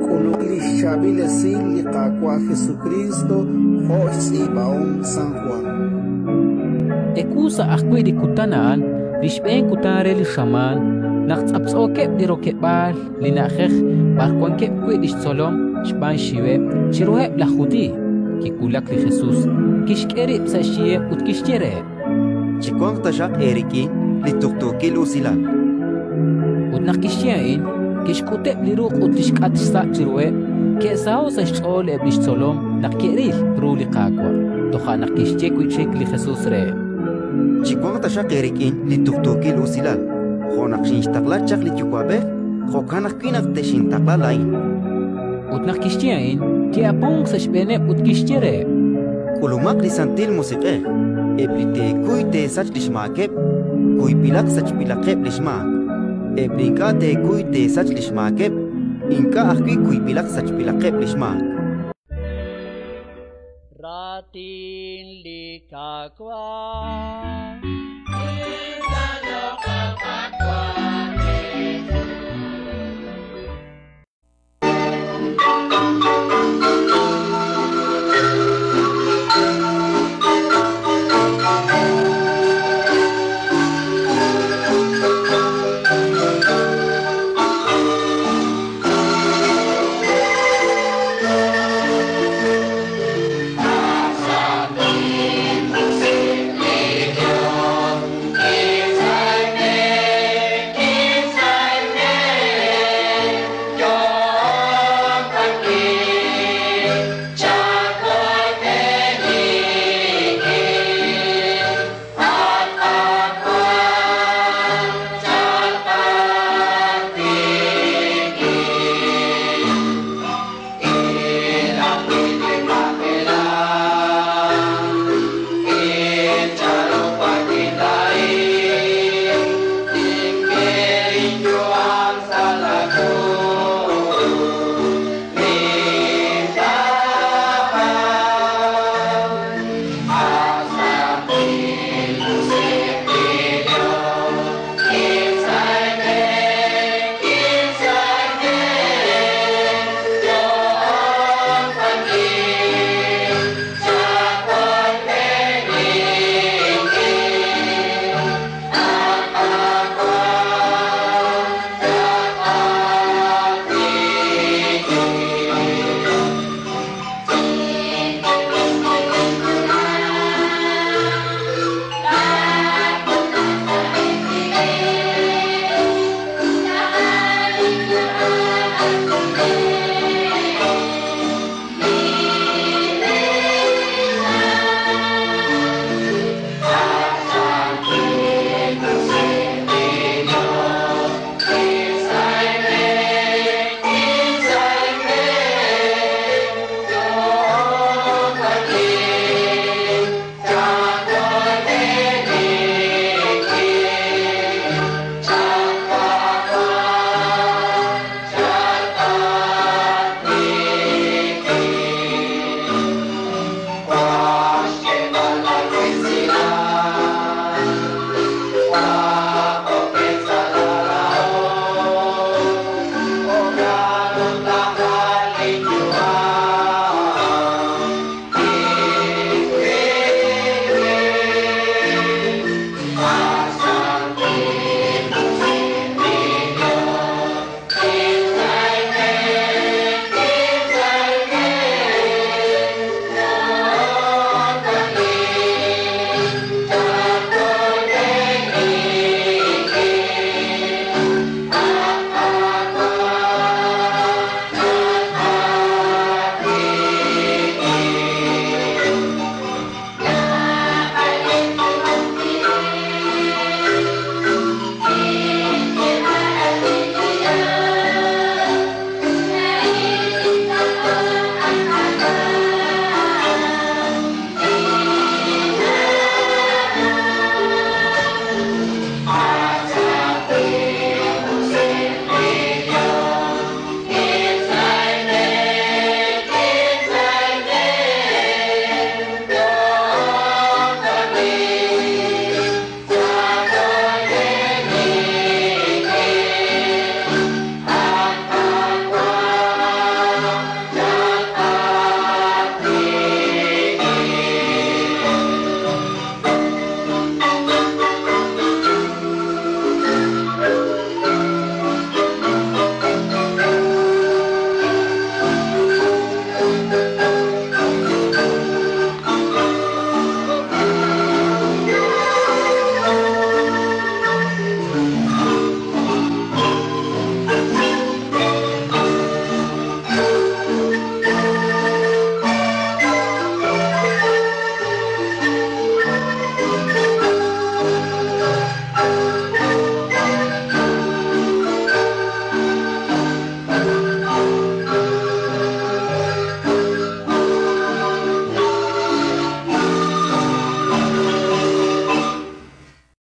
K'uluk li xchaab'il esil li Qaawa' Jesukriist jo' xtz'iib'ahom San Jwan. Ewu sa' ajwi' li kutan a'an, li xb'een kutan re li xamaan, naq tz'aptz'ookeb' li rokeb'aal li na'ajej b'ar wankeb' wi' li xtzolom xb'aan xxiweb' chiruheb' laj Judiiy, kiwulak li Jesus, kixk'e rib' sa' xyiheb' ut kixye reheb': Chiwanq taxaq eerik'in li tuqtuukil usilal. Ut naq kixye a'in, kixk'uteb' li ruq' ut li xk'at xsa' chiruheb'. Ke'saho'k sa' xch'ool eb' li xtzolom naq ke'ril ru li Qaawa'. Toja' naq kixye wi' chik li Jesus reheb': Chiwanq taxaq eerik'in li tuqtuukil usilal. Jo' naq xinxtaqla chaq li Yuwa'b'ej, jo'kan ajwi' naq texintaqla laa'in. Ut naq kixye a'in, ki'apunk sa' xb'eeneb' ut kixye reheb': K'ulumaq li Santil Musiq'ej. Eb' li teekuy teesach li xmaakeb', kuyb'ilaq sachb'ilaqeb' li xmaak. Eb' li ink'a' teekuy teesach li xmaakeb', ink'a' ajwi' kuyb'ilaq sachb'ilaqeb' li xmaak. Raatin li Qaawa'.